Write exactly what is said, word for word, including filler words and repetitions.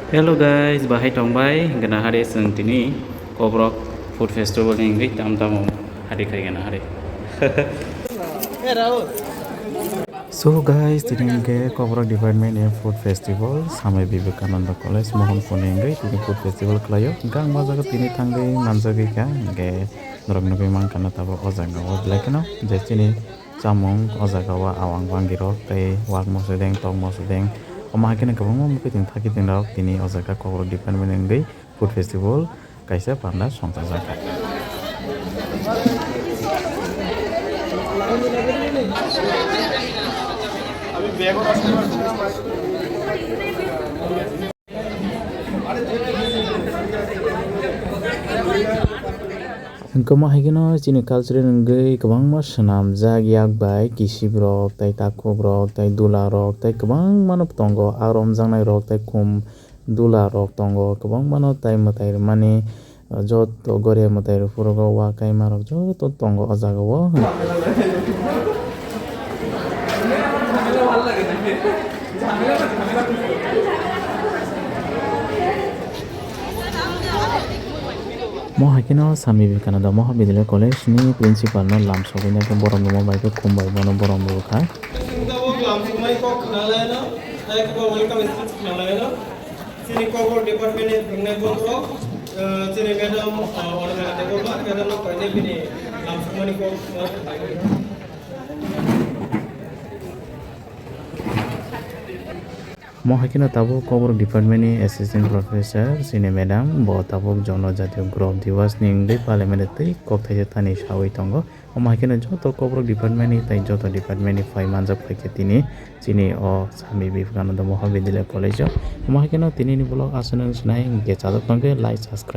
Hello guys, bahai tongbai gana hari chwng tini Kokborok Food Festival ni wngwi tam tamo hari khai gana hari. So guys, tini hwnkhe Kokborok Department ni Food Festival, Swami Vivekananda College, Mohanpur ni wngwi tini Food Festival khlaio. Hwnkhe ang ma jaga tini thangwi manjagwi kha, hwnkhe norok nugwi mankha na tabuk o jaga o belai kheno je chini chamung o jaga o awang bangirok tei wak mosodeng, tok mosodeng, omo hai kheno kwbangma mwkhwtwng thakitingrok tini o jaga Kokborok Department ni wngwi Food Festival kaisa panda songchajakha. Hwnkhe omo hai kheno chini cultural wngwi kwbangma swnamjak, yak bai kisip rok tei takhuk rok tei dula rok tei kwbangma no tongo, aro romjaknai rok tei khum dula rok tongo, kwbangma no tai mwtai rwmani, joto goria mwtai rok phuru o wa kaima rok joto tongo o jaga o. Mo hai kheno Swami Vivekananda Mahavidyalaya College ni principal no lam sogwi nai khe borom rwma bai khe khum bai bono borom rw kha. Tabuk lam sogmani kok khna laino, tei kebo welcome speech khna laino. Chini Kokborok department ni phwrwngnai borok, eh, chini madam, eh, Ormila Debbarma, madam no koinai bini lam sogmani kok khna. Mo hai kheno tabuk Kokborok department ni assistant professor chini madam, bo tabuk Jonojatiya Gaurav Diwas ni wngwi parliament twi kok thaisa thani sawi tongo. Omo hai kheno joto Kokborok department ni tei joto department ni phai manjak phai khe tini chini o Swami Vivekananda Mahavidyalaya College o. Omo hai kheno tini ni vlog aswk no wngsinai, hwnkhe chajak tongkhe like, subscribe.